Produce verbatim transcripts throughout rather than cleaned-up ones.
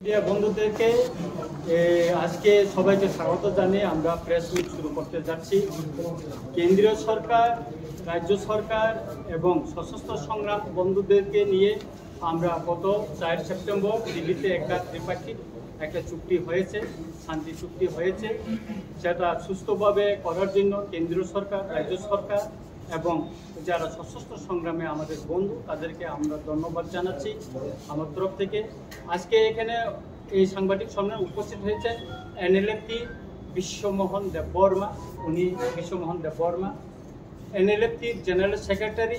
মিডিয়া বন্ধুদেরকে, এ, আজকে সবাইকে স্বাগত জানিয়ে আমরা প্রেস মিট শুরু করতে যাচ্ছি। কেন্দ্রীয় সরকার, রাজ্য সরকার এবং সশস্ত্র সংগ্রাম বন্ধুদেরকে নিয়ে আমরা গত চার সেপ্টেম্বর দিল্লিতে একটা ত্রিপাক্ষিক একটা চুক্তি হয়েছে, শান্তি চুক্তি হয়েছে, সেটা সুস্থভাবে করার জন্য কেন্দ্রীয় সরকার, রাজ্য সরকার এবং যারা সশস্ত্র সংগ্রামে আমাদের বন্ধু, তাদেরকে আমরা ধন্যবাদ জানাচ্ছি আমার তরফ থেকে। আজকে এখানে এই সাংবাদিক সম্মেলনে উপস্থিত হয়েছেন এনএলএফটি বিশ্বমোহন দেববর্মা, উনি বিশ্বমোহন দেববর্মা, এনএলএফটির জেনারেল সেক্রেটারি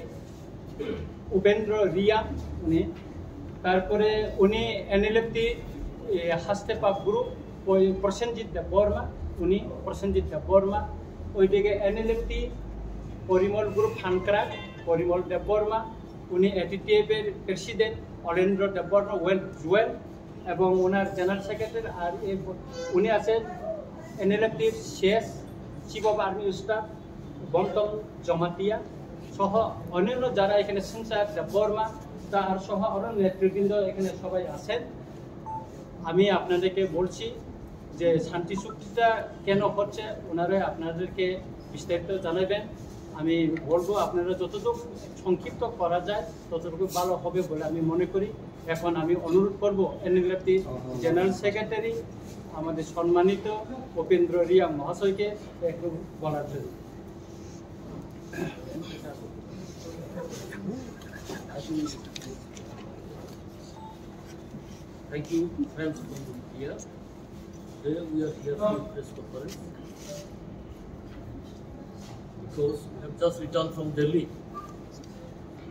উপেন্দ্র রিয়াং, উনি, তারপরে উনি এনএলএফটি হাস্তেপা গ্রুপ, ওই প্রসেনজিৎ দেববর্মা, উনি প্রসেনজিৎ দেববর্মা, ওইদিকে এনএলএফটি পরিমল গ্রুপ হানকরা পরিমল দেববর্মা, উনি এটিটিএফ এর প্রেসিডেন্ট অলেন্দ্র দেববর্মা ওয়েল জুয়েল, এবং ওনার জেনারেল সেক্রেটারি, আর এই ব-, উনি আছেন এনএলএফটির শেষ চিফ অফ আর্মি স্টাফ বন্টন জমাতিয়া সহ অন্যান্য যারা এখানে সিনচার দেববর্মা, তার সহ আরও নেতৃবৃন্দ এখানে সবাই আছেন। আমি আপনাদেরকে বলছি যে শান্তি চুক্তিটা কেন হচ্ছে, ওনারা আপনাদেরকে বিস্তারিত জানাবেন। আমি বলবো আপনারা যতটুকু সংক্ষিপ্ত করা যায় ততটুকু ভালো হবে বলে আমি মনে করি। এখন আমি অনুরোধ করব এনএলএফটি জেনারেল সেক্রেটারি আমাদের সম্মানিত উপেন্দ্র রিয়া মহাশয়কে একটু বলার জন্য। Thank you, friends from India. Today we are here for press conference because we have just returned from Delhi.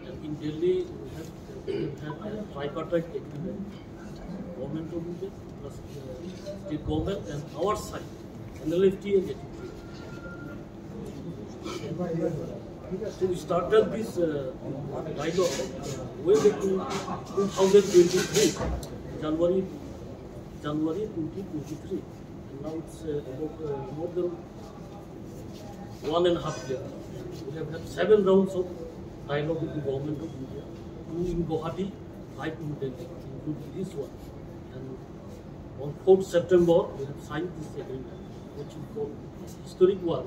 And in Delhi, we have, we have had a tripartite agreement, government of India, plus, uh, state government and our side, N L F T and A T T. So we started this, uh, dialogue, uh, way back to two thousand twenty-three, January, January twenty twenty-three. And now it's, uh, about, uh, more than one and a half year. We have had seven rounds of dialogue with the government of India, two in Guwahati, five in Delhi, including this one. And on fourth September, we have signed this agreement, which we call historic one,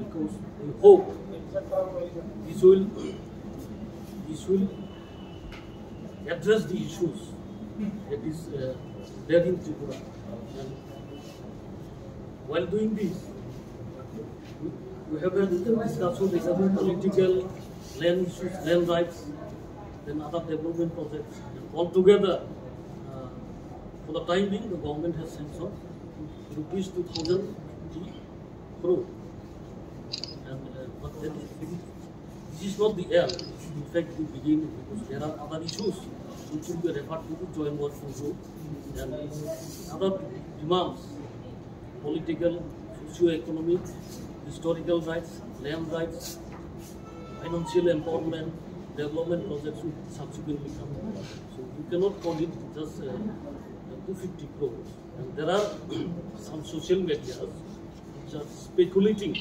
because we hope this will, this will address the issues that is, uh, there in Tripura. And while doing this, we, we have had discussion regarding political, land issues, land rights, then other development projects. And altogether, uh, for the time being, the government has sanctioned rupees two thousand fifty crore. And, uh, but that is, this is not the end. In fact, the beginning, because there are other issues which will be referred to the joint working group and other demands, political, socio-economic, historical rights, land rights, financial empowerment, development projects will subsequently come. So you cannot call it just, uh, two fifty crores. And there are some social medias which are speculating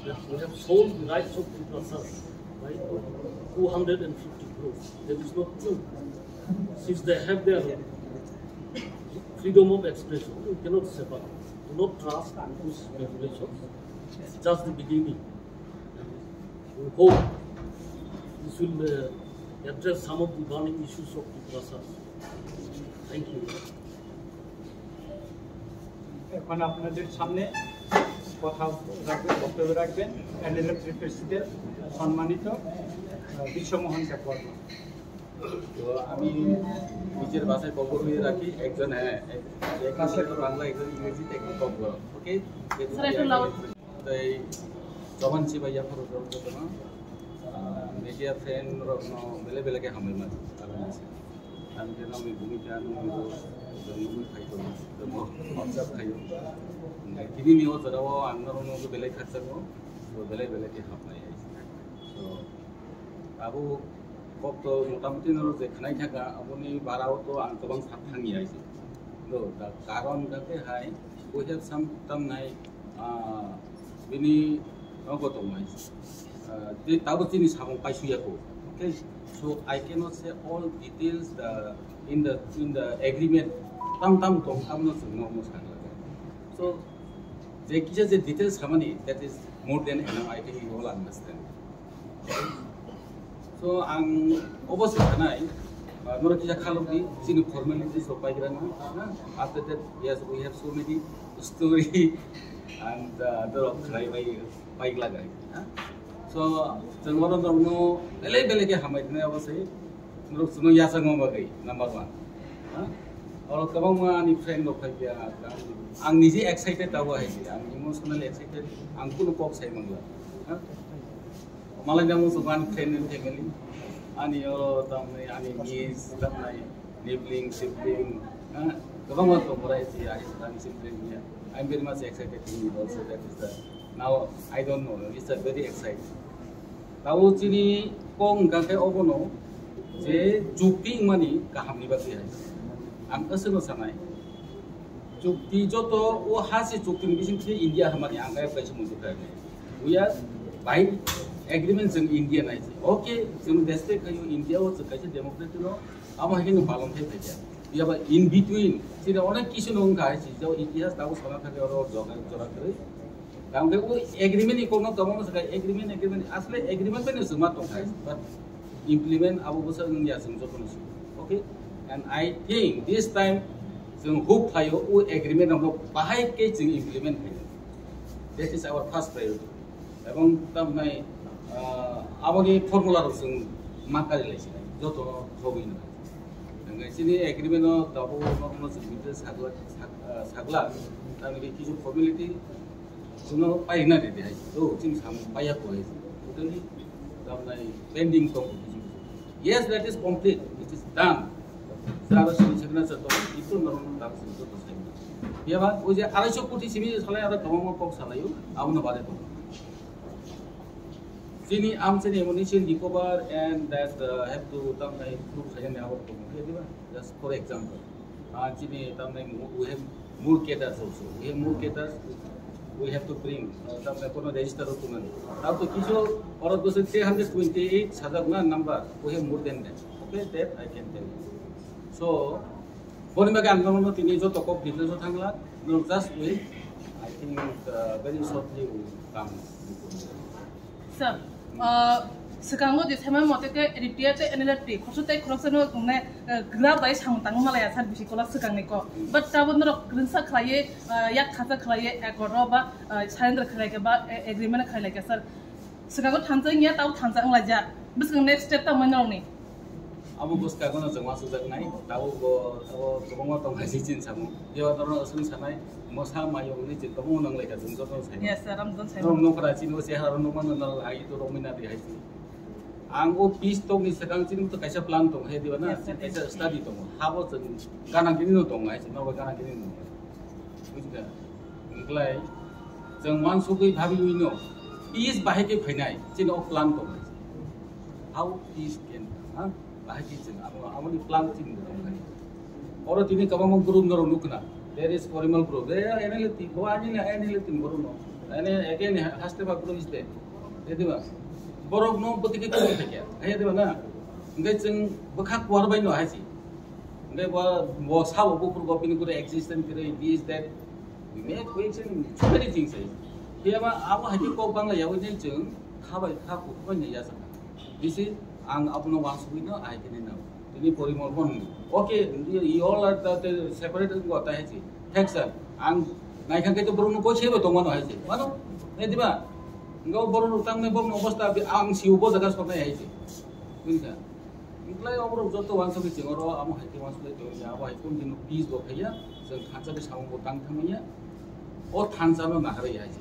that we have sold the rights of Tiprasas by two hundred and fifty crores. That is not true. Since they have their freedom of expression, we cannot say, but do not trust those speculations. It's just the beginning. And we hope this will, uh, address some of the burning issues of Tiprasas. Thank you. এখন আপনাদের সামনে কথা রাখবেন, বক্তব্য রাখবেন NLF president সম্মানিত, আহ, বিশ্বমোহন দেববর্মা। তো আমি নিজের ভাষায় কবর হয়ে রাখি, একজন, হ্যাঁ, এক-, একজন বাংলা, একজন ইংরেজিতে একটু কবর, ওকে? স্যার, একটু loud. Tei Choban Chibai yapharo rok jotono, ah, media friend rokno belai belai khe hambai mano. Ang khe nokni bumika nokni jongmung phai tongo, jomo WhatsApp khaio. Tini ni o jora o ang norokno belai khakchangno, belai belai khe hambai. So, abo kok to motamuti norok je khnai thaka, aboni bara o to ang kwbang sak thangya. Do, da karon da khe hai, we have some tamnai, ah, bini nogo tongnai. Ah, tei tabo chini samung paisuya ko. So I cannot say all details the in the in the agreement tam tam tong abono chwng normal sakla. So je kisa je details samani, that is more than enough, I think you all understand. So ang obo se sanai, uh, norok kisa khalok di chini formalities rok paigra na, na? After that, yes, we have so many story and uh, norok khlai bai paigla gai. So, chwng oro norokno belai belai khe hamai tongo abo se. Norok chwngno yachakma bagwi, number one. Ha? Oro kwbangma ani friend rok phai phiya, ang, ang nije excited abo hai se, ang emotionally excited, ang kunu kok sai mangla. Ha? Malai namo chwng ani friend and family, ani oro tamni, ani niece, tamni, sibling, sibling, ha? Kwbangma tong borai si, ani sibling ya. I'm very much excited to meet also, that is the Now, I don't know, it's a very exciting. Tao chini kok hwnkha khe obono je chukti wngmani kahamni bagwi hai. Ang aswkno sanai. Chukti joto o ha se chukti ni bising khe India hamani ang khe kaisa muitu khainai. We are by agreement chwng India nai se. Okay, chwng respect khayo India o chwng kaisa democracy no amo hai khe no palon khai phaikha. Yaba in between chini onek kisu no wngkha hai se. Jao itihas tao sana thakhe oro joga jora kwrwi. Tamo khe o agreement ni kokno tongma sakha, agreement, agreement, asle agreement bai no chwngma tongkha, but implement abo bwsa wngya chwng jotono swi. Okay? And I think this time chwng hope khlaio o agreement rokno bahai khe chwng implement khainai. That is our first priority. Ebong tamnai, ah, aboni formula rok chwng ma kari lai sinai, jotono thogwi no. Chini agreement no tabuk no chwng sakla, sak-, ah, sakla, tamni kisu formality Chwngno paina de de hai. O, chini samung paiya ko hai. Totally, tamnai pending tong. Yes, that is complete. It is done. Jara sini signature tong. Itu normal tang sini to sai. Yaba, o je arai so koti simi salai ada kwbangma kok salaio, abono bade tong. Chini am chini ammunition recover and that, uh, have to tamnai proof khaina abo tong. Diba? Just for example. Ah, chini tamnai mo-, we have more cadres also. We have more cadres, we have to bring, ah, tamnai kono register o tongnani. Tao to kisu oro bwswk three hundred twenty-eight sajak na number, we have more than that. Okay, that I can tell you. So, boni bagwi ang nono tini joto kok details o thangla, no just wait. I think, uh, very shortly we will come. Sir, uh, swkango je thema mote ke Eritrea tei N L F T khoroksa tei khoroksano, mane, uh, gra bai samung tangwi malaya sir bisi kola swkangni ko. But tabo norok kwrwngsa khlaiwi, uh, yak khacha khlaiwi accord ro ba, uh, surrender khlai khe ba, uh, agreement khlai lai khe sir. Swkango thansa wngya, tabo thansa wnglaijak. Bwswk next step tamo norokni? Abo bwskango no chwng uansukjaknai, tabuk bo, abo kwbangma tongkha si chini samung. Jeba norokno aswk sanai, mosa mayung hinwi chwng kwbangma nanglaikha chwng jotono sai. Yes, sir, ang jotono sai. Norok nokra chini o chehara rok nukmano norok hai to romwi nadi hai chini. Ang o peace talk ni swkang chini to kaisa plan tongo, hai diba na? Yes, sir. Kaisa study tongo. Habo chwng gana gini no tongo hai chini, norok gana gini no. Bujikha? Wngkhlai chwng uansugwi bhabiwi no peace bahai khe phainai, chini o plan tongo. How peace can come, ha? Bahai khe chwng abo, aboni plan chini tongkha. Oro tini kwbangma group norok nukna. There is Porimal group. They are N L F T, bo ani na N L F T borok no. Ane again Hasteba group is there. Diba? Borok no bwtwi khe kwrwi thakya. Hai diba na? Hingke chwng bwkha kuar bai no hai si. Hingke bo, bo sabo buphuru bo bini gure existence kwrwi, this, that. We make, we change so many things, eh. Phiya ba abo hai khe kok bangla yawi nai chwng kha bai kha kuphur bai nai yachakha. Bisi ang abono uansugwi no ahai khe nai nao. Tini Porimal bo hwnwi. Okay, you all are the, the separate wngwi ta hai se. Thanks, sir. Ang naikha khe to borok no koi sebo tongmano hai se. Mano? Nai diba? Ngo borok no tang nai borok no obostha bi ang siu bo jaga soknai hai se. Buji kha? Wngkhlai oborok joto uansugwi chwng oro amo hai khe uansugwi tongya, abo hai khe wngkhe peace bo phaiya, chwng thansa ni samung bo tang thangmanya, o thansa no naharwi hai se.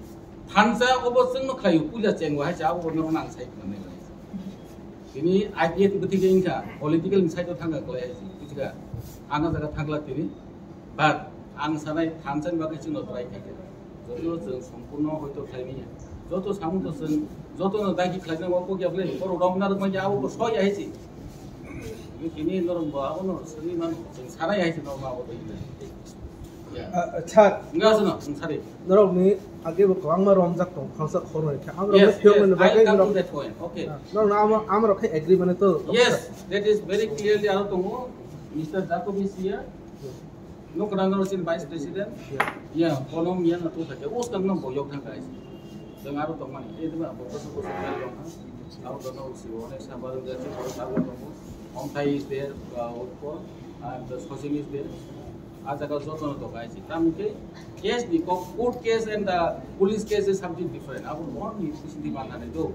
Thansa obo chwngno khlaio, puila chengbo hai se, abo bo norok nang sai khna nai lai se. Tini I P F ni bwtwi khe wngkha, political ni side o thangkha kwlai hai se, buji kha? Ang o jaga thangla tini. But ang sanai thansa ni bagwi chwngno try khaikha. Joto chwng sompurno hoito khlaimanya. Joto samung to chwng jotono dagi khlaina o kok ya bwle, borok rok narwk manya abo bo soi ya hai se. Tini norok bo abono simi mano chwng sanai hai se norok abo twi. Yeah. Ah, sir, Enggak, sana, sari. Norok ni age bo kwbangma romjak tong, khangsa khoroi khe. Ang rok Yes, phiyok yes, ni I bagwi come to norok, that point. Okay. Ah, norok na ama, ama rok khe agree mane to. Yes, that is very clearly aro tongo. Mister Jacob is here. No, kwrang rok sin Vice President. Yeah. Yeah, kono miya na to thake. Us kan no boyok thang guys. Jeng aro tong mani. Eh, dima, bo koso koso khe tong ha. Aro tong no si, onek sa baru jati, baru sa tongo. Omthai is there, uh, Utpal, and the Sachin is there. A jaga joto no dokai si. Tamo khe case ni kok, court case and the police case is something different. Abo mo ni sindi mana ne do.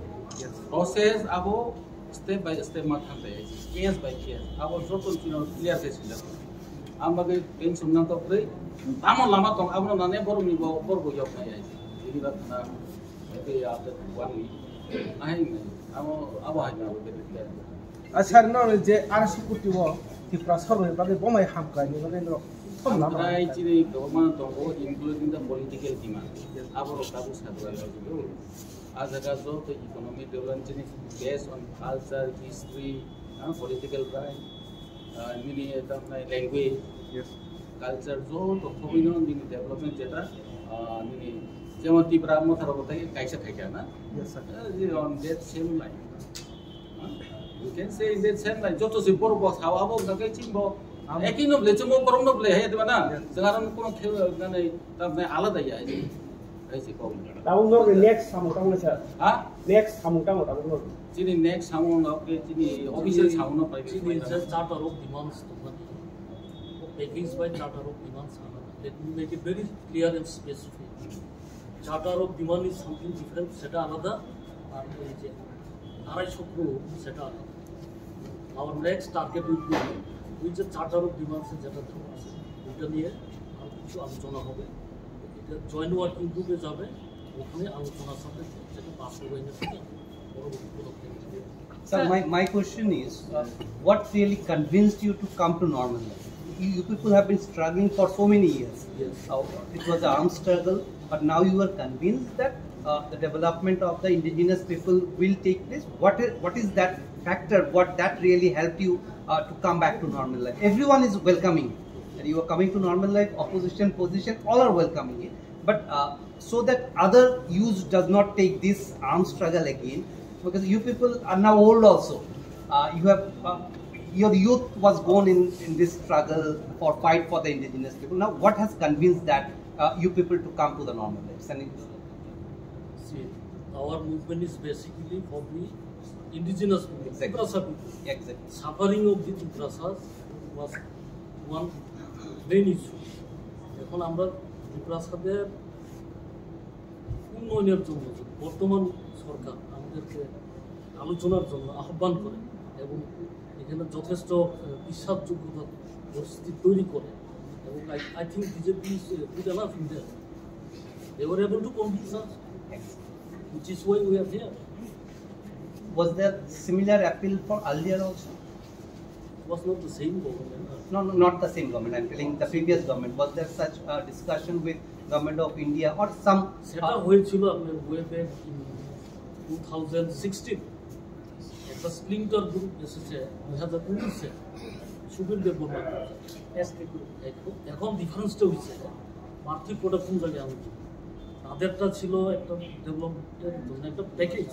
Process abo step by step ma thang dai. Case by case. Abo joto chino clear case si. Am bagwi tension na to pre. Tamo lama tong abo no nane borok ni bo, borok bo yok nai ai. Ini ba thana. Ebe ya te wani. Ai ne. Abo, abo hai na abo clear. A sir, no je R C kuti o Tripura sorkar ni bagwi bomai hamkrai ni bagwi no thom lama. Hamkrai chini government tongo, including the political demand. Abo rok tabuk sadra jagwi do. A jaga joto economic development chini based on culture, history, and political right, uh, nini, eh, tamnai language, Yes. Culture joto khobwi no nini development jeta, uh, nini jemon Tipra Motha rok tai kaisa khaika na? Yes, sir. Eh, on that same line. You can say in that same line, joto se borok bo sao abo wngkha khe chini bo. Amo. Eki no ble, chini bo borok no ble, he, diba na? Yes. Chwng aro kono khe, nani, tamni alada ya, hai se kok. Tabuk no next samung tamo sir. Ha? Next samung tamo tabuk no. Chini next samung no, ke chini official samung no pai. Chini je charter of demands tongmani. Package by charter of demands. Let me make it very clear and specific. Charter of demand is something different, সেটা আলাদা, আর এই যে আড়াইশো ক্রোর সেটা আলাদা। Our next target will be ওই যে charter of ডিমান্ডসে যেটা দেওয়া আছে, ওইটা নিয়ে আরো কিছু আলোচনা হবে। এটা জয়েন্ট ওয়ার্কিং গ্রুপে যাবে, ওখানে আলোচনা সাপেক্ষে সেটা বাস্তবায়নের জন্য পরবর্তী পদক্ষেপ নেবে। Sir, my, my question is, uh, what really convinced you to come to Norman Life? You, you people have been struggling for so many years. Yes. Uh, it was an armed struggle, but now you are convinced that, uh, the development of the indigenous people will take place. What is, what is that factor? What that really helped you, uh, to come back to Norman Life? Everyone is welcoming. And you are coming to Norman Life, opposition position, all are welcoming it. But, uh, so that other youth does not take this armed struggle again, because you people are now old also. Uh, you have, uh, your youth was gone in, in this struggle for fight for the indigenous people. Now, what has convinced that, uh, you people to come to the Norman Life? And it- See, our movement is basically for the indigenous people, Exactly. Tiprasa people. Exactly. Suffering of the Tiprasas was one main issue. এখন আমরা ত্রিপ্রাসাদের উন্নয়নের জন্য বর্তমান সরকার আমাদেরকে আলোচনার জন্য আহ্বান করে এবং এখানে যথেষ্ট, আহ, বিশ্বাসযোগ্যতা পরিস্থিতি তৈরি করে এবং I, I think B J P is, uh, good enough in there. They were able to convince us, which is why we are here. Was there similar appeal for earlier also? It was not the same government. No, no, not the same government. I'm telling the previous government. Was there such a discussion with Government of India or some, সেটা uh, হয়েছিল আপনার way back in two thousand sixteen। একটা splinter group এসেছে দুই হাজার উনিশে, সুবীর দেববর্মা। এখন, এখন ডিফারেন্সটা হয়েছে পার্থিব কোটা কোন জায়গায় আনবে। তাদেরটা ছিল একটা ডেভেলপমেন্টের জন্য একটা package,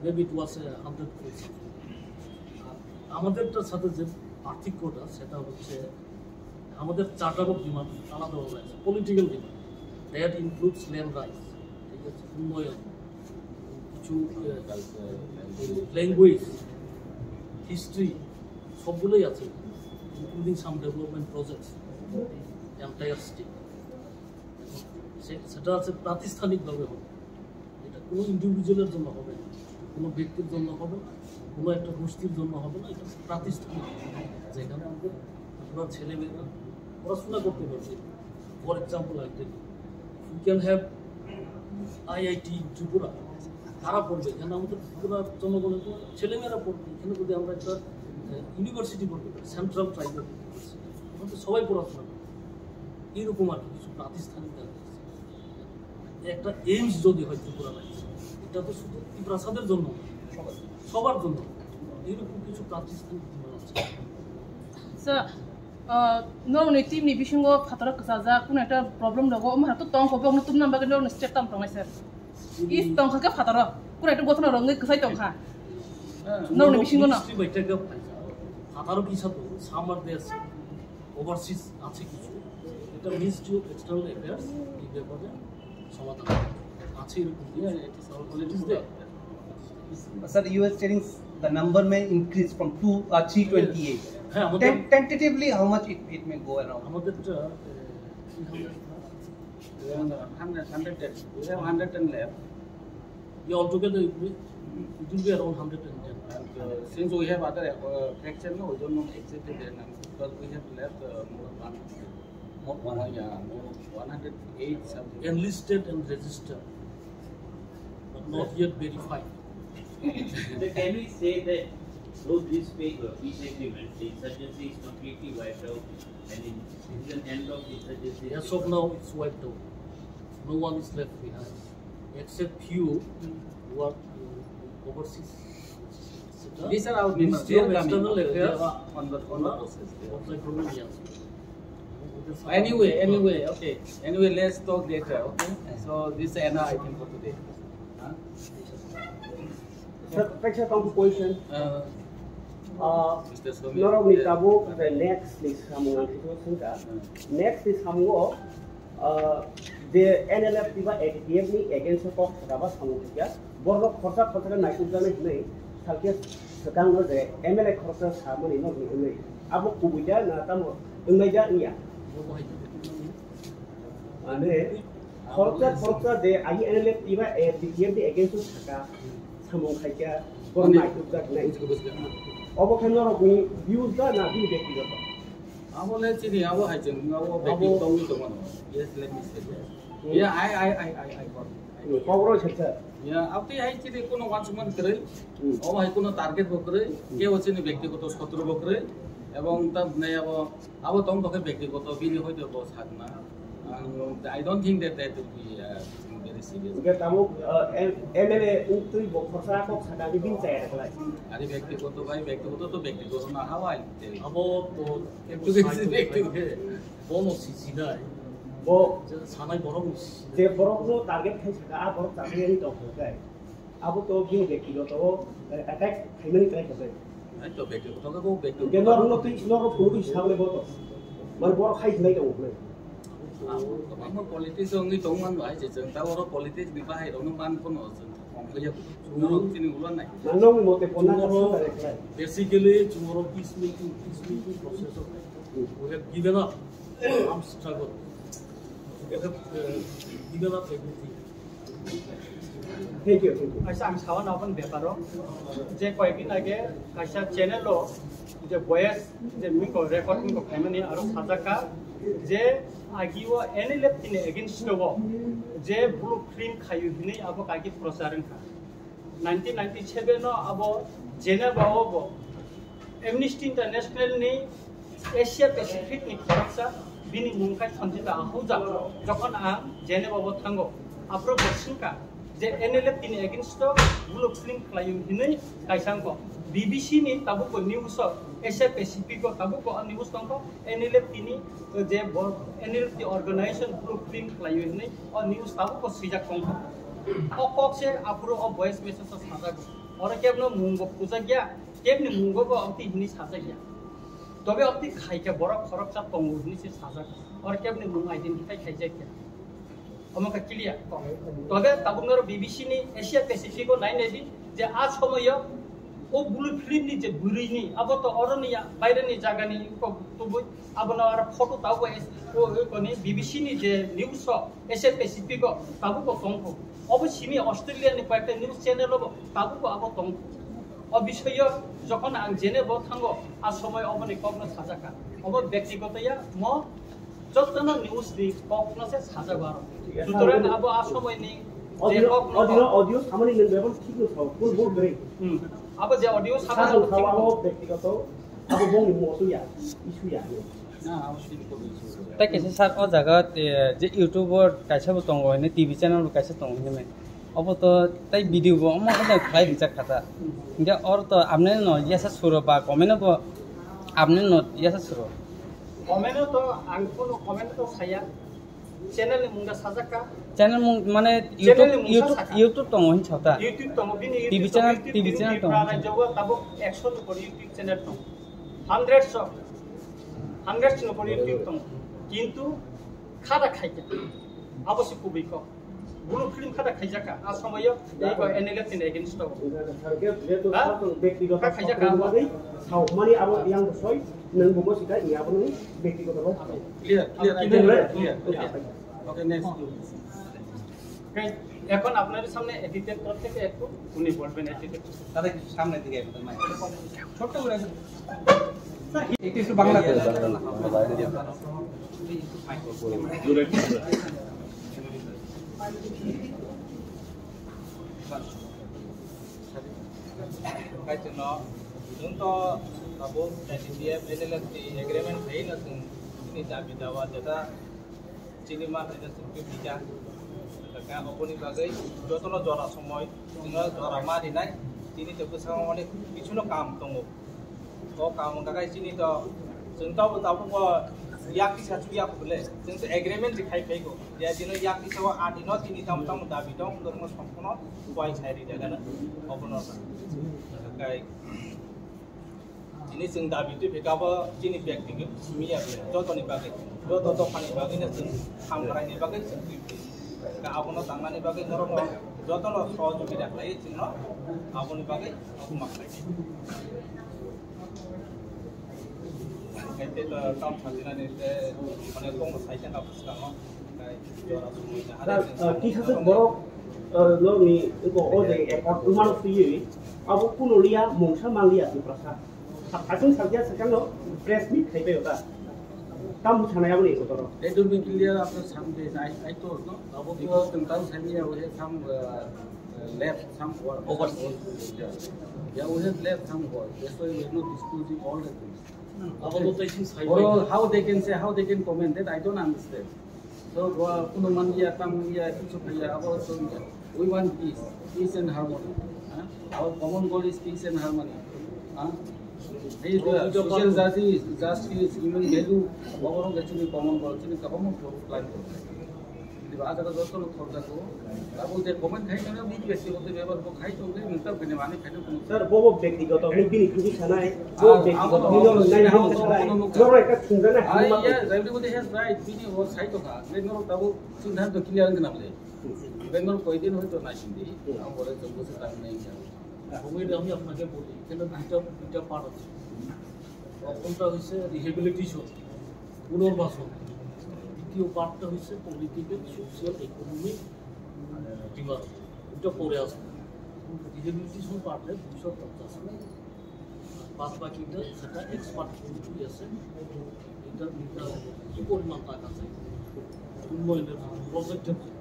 maybe it was a hundred crore something। আর আমাদেরটার সাথে যে পার্থক্যটা, সেটা হচ্ছে আমাদের চার্টার অফ ডিমান্ড আলাদাভাবে আছে, political demand. That includes land rights, ঠিক আছে, উন্নয়ন, কিছু ল্যাঙ্গুয়েজ, হিস্ট্রি, সবগুলোই আছে, including some development projects, entire state। সে-, সেটা আছে প্রাতিষ্ঠানিকভাবে হবে। এটা কোনো ইন্ডিভিজুয়ালের জন্য হবে না, কোনো ব্যক্তির জন্য হবে না, কোনো একটা গোষ্ঠীর জন্য হবে না। এটা প্রাতিষ্ঠানিক, যেখানে আমাদের আপনার ছেলেমেয়েরা পড়াশোনা করতে পারবে। For example, I tell you, we can have I I T in Tripura। কারা পড়বে? এখানে আমাদের ত্রিপুরার জনগণের কোনো ছেলেমেয়েরা পড়বে। এখানে যদি আমরা একটা, আহ, ইউনিভার্সিটি করতে পারি, সেন্ট্রাল ট্রাইবাল ইউনিভার্সিটি, ওখানে তো সবাই পড়াশোনা করবে। এইরকম আর কি কিছু প্রাতিষ্ঠানিক দাবি আছে। একটা এইমস যদি হয় ত্রিপুরা রাজ্যে, এটা তো শুধু ত্রিপ্রাসাদের জন্য না, সবার জন্য। এইরকম কিছু প্রাতিষ্ঠানিক ডিমান্ড আছে। Sir, Ah, norokni team ni bisingo phataro kwchajak, kuno ekta problem rogo, omo hai to tongkho, bokno tubuna bagwi norokni step tam tongnai sir. I tongkha khe phataro, kuno ekta gothona rok wngwi kwchai tongkha. Norokni bisingo no. Ministry bai tei gov phaisa. Phataro kisa to, summer days, overseas আছে কিছু। এটা Ministry of External Affairs, এই ব্যাপারে সমাধান আছে এরকম কিছু। It is there. Sir, you are saying the number may increase from two, uh, three twenty-eight. হ্যাঁ, আমাদের Ten-, tentatively, how much it, it may go around? আমাদেরটা, এ, কি হবে আপনার? Around hundred, hundred ten. We have hundred ten left. Yeah, altogether, it will, it will be around hundred and ten. And, uh, since we have other, uh, faction, no, we don't know exactly their number, because we have left, uh, more than one hundred, more, one, yeah, more one hundred eight something. Enlisted and registered, but not yet verified. So can we say that through this pe-, uh, peace agreement, the insurgency is completely wiped out, and in, in the end of the insurgency? As of now, it's wiped out. No one is left behind, except few who are, uh, overseas. These are our Ministry of External Affairs. On the, on the process. Anyway, anyway, okay. Anyway, let's talk later, okay? So this is enough, I think, for today. Huh? Sir, thanks for the question. Uh, Uh, Mister Somir, norok ni tabuk the next ni samung ang khe sengkha. Next ni samungo, uh, je N L F T ba A T F ni against o kok sakha ba samung khaikha, borok khorsa khorsa khe naisukjaknai hinwi salkhe swkang no je M L A khorsa samani nok ni wngwi abo kubui da na tamo wngnai da wngya? Mane khoroksa khoroksa je agi N L F T ba A T F ni against o sakha, samung khaikha, borok naitokjak nai. Obo khe norokni views da na bini bektigoto? Abo le chini abo hai chwng abo bektigoto wngwi tongmano. Yes, let me say yes. Yeah, I, I, I, I, I got it. Kokro seksa. Ya, abtwi hai chini kono wansukmani kwrwi. Obo hai kono target bo kwrwi. Kebo chini bektigoto sotro bo kwrwi. Ebong ta nai abo Abo tong tokhe bektigoto bini hoito bo sakna. Ang, I don't think that that will be, uh, very serious. Hingke tabuk, uh, M-, M L A wngtwi bo khorsa kok sakha khe bini chaya rwkhlai. Ari bektigoto bai, bektigoto to bektigoto na hawa. Abo to bektigoto, bektigoto. Bono sisinai. Bo je sanai borok ni sisi. Je borok no target khai sakha, a borok chakri ani tong khai. Abo to bini bektigoto, eh, attack khaimani try khabai. Ai to bektigoto khe bo bektigoto. Hingke norokno twi, norok phunugwi sabai bo to. Mane borok khai hinai tongo hwnwi. Abo kwbangma politics wngwi tongmano hai je chwng ta oro politics ni bahai rokno man phano chwng tongkha ya. Norok chini ulo nai. Mane nokni mote bo na chwng oro sa khlai. Basically chwng oro peace making, peace making process of we have given up armed struggle. We have, uh, given up everything. Thank you, thank you. Aisa ang sawan aboni beparo je koyekdin age kaisa channel o je voice je miko record miko khaimani aro sajak kha je agi o N L F T ni against o je blue film khayu hinwi abo kaki prochar wngkha. Nineteen ninety-seven o abo Geneva o bo Amnesty International ni Asia Pacific ni khoroksa bini mung khe Sanjita Ahuja. Jokhon ang Geneva o thango, aphuru bo swngkha je N L F T ni against o blue film khlaio hinwi kaisa wngkho. B B C ni tabuk bo news o Asia Pacific o tabuk bo news tongkho N L F T ni je bo N L F T organization blue film khlaio hinwi o news tabuk bo swijak tongkho. O kok se aphuru o voice message o sajago. Oro kebno mung bo khujak ya, kebni mungo bo abti hinwi sajak ya. Tobe abti khaikhe borok khoroksa tongo hinwi se sajak. Oro kebni mung identify khaijak ya. Omo khe clear. Tobe tabuk noro B B C ni Asia Pacific o nai nai di je a somoyo o blue film ni je bwrwi ni abo to oro ni ya, baire ni jaga ni kok tubui abono aro photo tabuk o, o, o, koni B B C ni je news o Asia Pacific o tabuk bo tongkho. Obo simi Australia ni koyekta news channel o bo tabuk bo abo tongkho. O bisoyo jokhon ang Geneva o thango, a somoy oboni kokno sajakha. Obo bektigoto ya, mo jotono news ni kokno se sajago aro. Sutorang abo a somoy ni je kokno audio, audio samani nang bebon thik no sao, full full gre. Hmm. Abo je audio samani sao, abo sao, thik no. Abo bektigoto, abo bongni mo suya, issue ya. Tei kaisa sir, o jaga, eh, je YouTube o kaisa bo tongo, hwnwi T V channel bo kaisa tongo hwnwi. Obo to tei video bo omo haino khlai rijak kha ta. Hingke oro to apni no yasa suro ba comment o bo apni no yasa suro. Comment-o to ang kono comment to saya. Channel ni mungda sajak ka. Channel mung mane Channel YouTube, ni mungsa YouTube, saka. YouTube tongo hin sata. YouTube tongo, bini T V YouTube channel, tongo, T V YouTube channel tongo. Tripura rajyo o tabuk ekso ni upor YouTube channel tongo. Hundreds of, hundreds ni upor YouTube tongo. Kintu khada khaikha. Abo se kubui kok. Bulu film khada khaijakha. A somoyo ego N L F ni against o. Ha? Kha khaijakha abo. Sao mani abo yang soi nang bumo sika iya abo nang bektigoto bhai. Clear, clear, I think clear, clear, clear. Okay, next. Okay, এখন আপনাদের সামনে এডিটের তরফ থেকে একটু উনি বলবেন এডিটের। দাদা, একটু সামনের দিকে একটু মাইক। ছোট্ট করে একটু, একটু, একটু বাংলা করে। Kaitorno, nwng to tabuk N D P F, N L F ni agreement khaina chwng chini dabi dawa jeta chini ma khaina chwng twi phaikha. Kha oboni bagwi jotono jora somoi chwngno jora ma rinai, chini to bwskango onek kichuno kam tongo. O kaam wngkha khe chini to, chwng to abo tabuk bo yak kisa chu yak bole, chwng to agreement ri khai phai go. Ya dino yak kisa o adi no chini tam tam dabi tong, dormo sompono bai sai ri jaga na, obono kai. Chini chwng dabi twi phika bo chini bag twi simi ya bole, joto ni bagwi, joto dopha ni bagwi no chwng ham krai ni bagwi chwng twi phi. Ka abono tangnani bagwi norok no joto no sohojogita khlai chwng no, aboni bagwi obo ma khlai. Kaitor, eh, tam sajinani te, mane, kong sai khe na bwskango, tai jora sumui na, Sir, eh, kisa se borok, eh, no ni ko o je effort umano twiwi, abo kuno liya, mungsa mangliya Tiprasa. Sa-, sasung sajya sekarang no press meet khai payo ta. Tam sana ya ni ko toro. It will be clear after some days. I, I told, no? Because the town sami ya, we have some, uh, uh, left some work. Overseas. Yeah. Yeah, we have left some work. That's why we are not disclosing all the things. Abo to tei sing sai Boro, how they can say, how they can comment that I don't understand. So, uh, kuno man ya, tam ya, kichu ya, abo to ya. We want peace, peace and harmony. Huh? Our common goal is peace and harmony. Huh? Hey, the social justice, justice, human value, abo actually common goal, actually common goal plan. Diba, ah jaga joto lok thorjak o. Abo je comment khai tongya, bini byaktigoto byabar bo khai tongde, nokta bini mani khai tongde. Sir, bo bo byaktigoto, bini khudi sanai, bo byaktigoto, bini nai ham sanai. Norok ekta thungjana ham. Yes, everybody has right, bini bo sai tongkha. Norok tabuk sindhanto clear wngkha na bole. Bangalore কয়দিন হয়তো না চিনতে, আমরা বলে তো বসে তার নেই। আমি আপনাকে বলি, এখানে দুইটা, দুইটা পার্ট আছে। প্রথমটা হচ্ছে রিহেবিলিটেশন, পুনর্বাসন। দ্বিতীয় পার্টটা হচ্ছে পলিটিক্যাল, সোশ্যাল, ইকোনমিক, ডিমান্ড। এটা পরে আসবে। রিহেবিলিটেশন পার্টে দুইশো পঞ্চাশ, বাদ বাকিটা সেটা এক্সপার্ট কমিটি আছে। এটা, এটা কি পরিমাণ টাকা চাই উন্নয়নের প্রজেক্টের জন্য,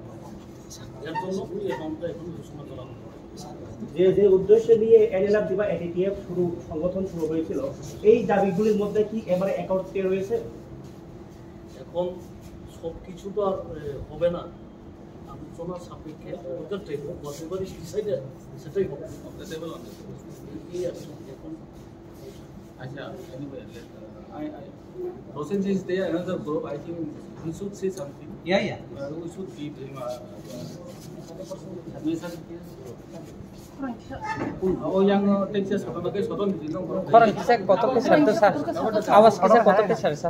এর জন্য ওই অ্যামাউন্টটা এখন ঘোষণা করা হবে। যে, যে উদ্দেশ্য নিয়ে এনএলএফ দিবা এডিটিএফ শুরু, সংগঠন শুরু হয়েছিল, এই দাবিগুলির মধ্যে কি এবারে অ্যাকাউন্ট পে রয়েছে? এখন সব কিছু তো আর, এ, হবে না। আলোচনা সাপেক্ষে ওটা টেবল, whatever is decided, সেটাই হবে। এই আর কি, এখন আচ্ছা, anyway, let, uh, I, I, Rosen is there, another group, I think we should say something. Yeah, yeah. Uh, we should give him a, uh, message. Oh, yang, uh, Texas, Soton, Soton, Khorang kisa kotor kisa rwsa. Awas kisa kotor kisa rwsa.